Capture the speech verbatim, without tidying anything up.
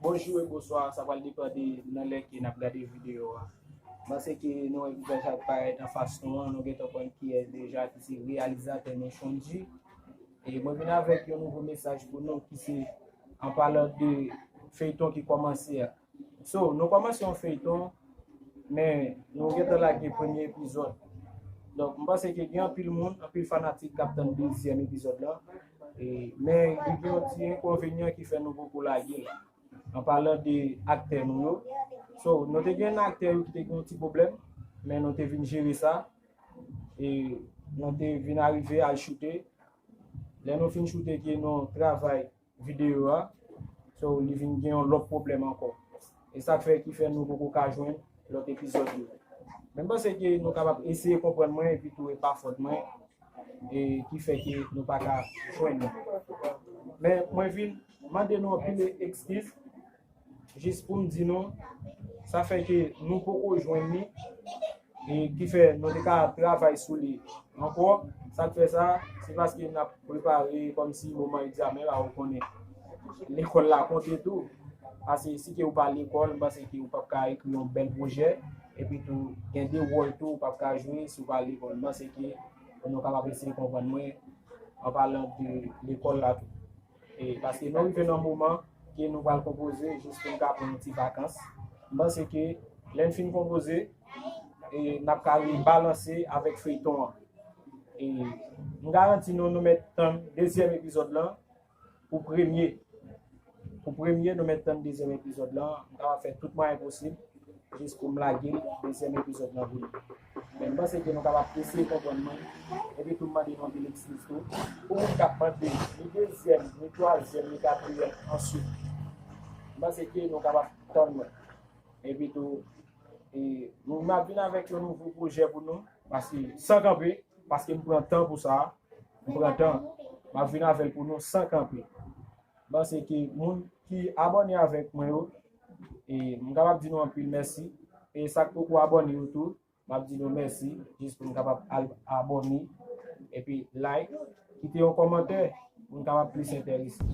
Bonjou e bonswa, sa pral depann de nan lè ke n ap gade videyo a. M panse ke nou wè vizaj la parèt anfas nou an, nou gentan konn kiyès deja ki se reyalizatè nou, Shonji. E mwen vin avèk yon nouvo mesaj pou nou ki se an palan de feyton ki kòmanse a. So, nou kòmanse yon feyton, men nou gentan lage premye epizòd. Donk, m panse ke gen anpil moun, anpil fanatik k ap tann dezyèm epizòd la. E, men li gen yon ti enkonvenyan ki fè nou poko lage l. An palan de aktè nou yo. So, nou te gen aktè yo ki te gen yon ti pwoblèm, men nou te vin jere sa. E nou te vin arive al choute. Lè nou fin choute ke nou travay videyo a, so, li vin gen yon lòt pwoblèm ankò. E sa k fè ki fè nou poko ka jwenn lòt epizòd yo. Men m panse ke nou kapab eseye konprann mwen epi tou e pa fòt mwen e ki fè ke nou pa ka jwenn li. Men mwen vin mande nou anpil ekskiz jis pou m di nou sa fè ke nou poko jwenn li e ki fè nou te ka travay sou li ankò. Sa k fè sa, se paske n ap prepare kòmsi moman egzamen la, ou konnen lekòl la konte tou. Paske si ke ou pa lekòl, m panse ke ou p ap ka ekri yon bèl pwojè, epi tou gen de wòl tou ou p ap ka jwe si ou pa lekòl. M panse ke nou kapab eseye konprann mwen an palan de lekòl la tou. E paske nou rive nan moman ke nou pral konpoze jis pou n ka pran yon ti vakans. M panse ke lè n fin konpoze, e n ap ka rebalanse avèk feyton an. E m garanti nou, nou mèt tann dezyèm epizòd lan pou premye. Pou premye, nou mèt tann dezyèm epizòd lan. M kapab fè tout mwayen posib jis pou m lage dezyèm epizòd lan pou nou. Men m panse ke nou kapab eseye konprann mwen. Epi tou m mande nou anpil ekskiz tou. Pou moun k ap mande, ni dezyèm, ni twazyèm, ni katriyèm, answit. M panse ke nou kapab tann mwen. Epi tou, e, nou, m ap vin avèk yon nouvo pwojè pou nou. Paske, san kanpe, paske m pran tan pou sa. M pran tan. M ap vin avè l pou nou san kanpe. M panse ke moun ki abòne avèk mwen yo, e m kapab di nou anpil mèsi. E sa k poko abòne yo tou, m ap di nou mèsi, jis pou n kapab al abòne, epi like, kite yon kòmantè, pou n kapab plis enterese.